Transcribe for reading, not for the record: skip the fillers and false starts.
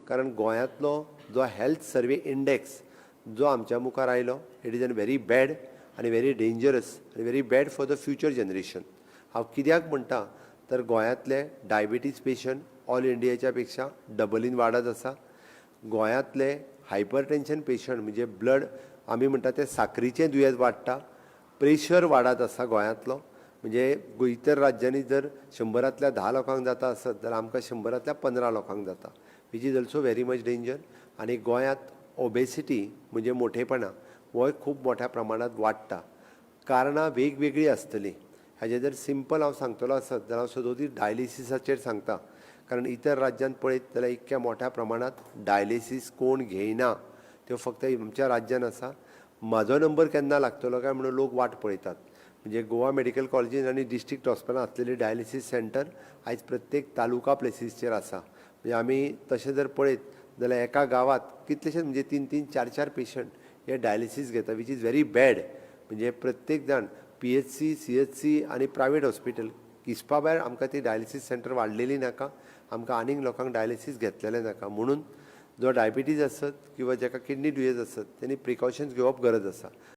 कारण गोंयांतलो जो हेल्थ सर्वे इंडेक्स जो आमच्या मुखार आयलो, it is an very bad आनी व्हेरी डेंजरस आनी very bad for the future generation. हांव कित्याक म्हणटा तर गोंयांतले डायबिटीज पेशंट ऑल इंडियाच्या पेक्षा डबलीन वाडत आसा. गोंयांतले हायपर टेंशन पेशंट, म्हणजे ब्लड आमी म्हणटा ते साकरीचें दुयेंस वाडटा, प्रेशर वाडत आसा गोंयांतलो. म्हणजे इतर राज्यांनी जर 100रांतल्या 10 लोकांक जाता आसत जाल्यार आमकां 100रांतल्या 15 लोकांक जाता, which is also very much danger. आनी गोंयांत ओबेसिटी म्हणजे मोठेपणां होय खूब मोठ्या प्रमाणांत वाडटा. कारणां वेगवेगळीं आसतलीं. हाजें जर सिंपल हांव सांगतलो आसत जाल्यार हांव सदोदी डायलिसिसाचेर सांगता, कारण इतर राज्यांत पळयत जाल्यार इतक्या मोठ्या प्रमाणांत डायलिसीस कोण घेयना, त्यो फक्त आमच्या राज्यान आसा. म्हाजो नंबर केन्ना लागतलो काय म्हणून लोक वाट पळयतात. म्हणजे गोवा मेडिकल कॉलेजीन आनी डिस्ट्रिक्ट हॉस्पिटलान आसलेली डायलिसीस सेंटर आयज प्रत्येक तालुका प्लेसीसचेर आसा. म्हणजे आमी तशें जर पळयत जाल्यार एका गांवांत कितलेशेच, म्हणजे तीन तीन चार चार पेशंट हे डायलिसीस घेता, which is very bad. म्हणजे प्रत्येक जाण पीएचसी, सीएचसी आनी प्रायवेट हॉस्पिटल हिसपा भायर आमकां ती डायलिसीस सेंटर वाडलेली नाका, आमकां आनीक लोकांक डायलिसीस घेतलेलें नाका. म्हणून जो डायबिटीज आसत किंवा जाका किडनी दुयेंस आसत, तेणी प्रिकॉशन्स घेवप गरज आसा.